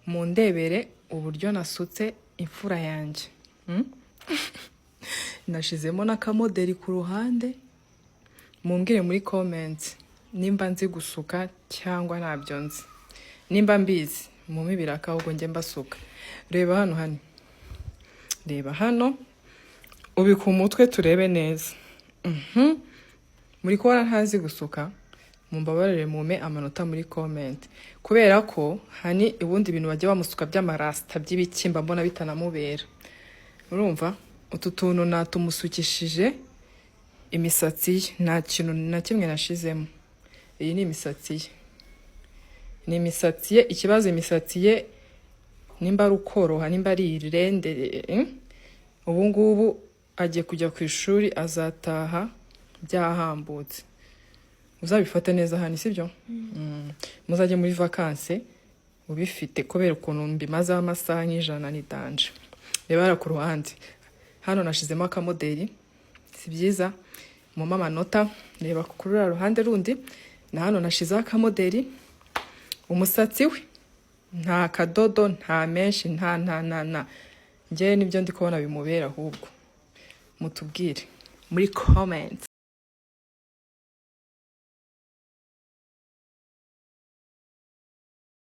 Mundebere uburyo nasutse imfura yanjye. Nashizemo n'akamoderi ku ruhande. Mumbwire muri comment nimba nzi gusuka cyangwa ntabyo nzi. Nimba mbizi, mumpe ibiraka ahubwo njye mbasuka. Reba hano, hano, reba hano, ubika umutwe turebe neza. Muri kubona ntazi gusuka? Mumbabarire, mumpe amanota muri comment, kubera ko hani ubundi ibintu bajya bamusuka by'amarasita, by'ibiki, mba mbona bitanamubera. Urumva utu tuntu natumusukishije imisatsi ye, nta kintu na kimwe nashizemo. Iyi ni imisatsi ye, ni imisatsi ye. Ikibazo imisatsi ye nimba ari ukoroha, nimba ari irende, eh? Ubu ngubu agiye kujya ku ishuri, azataha byahambutse. Uzabifate neza hano, sibyo? Muzajye muri vacances ubifite, kubera ukuntu mbimazeho amasaha nk'ijana, ni danger. Reba hariya ku ruhande, hano nashizemo akamoderi, si byiza? Mumpe amanota. Reba kuri ruriya ruhande rundi, na hano nashizeho akamoderi. Umusatsi we nta kadodo, nta menshi, nta nta nta nta. Njyewe nibyo ndi kubona bimubera. Ahubwo mutubwire muri comment.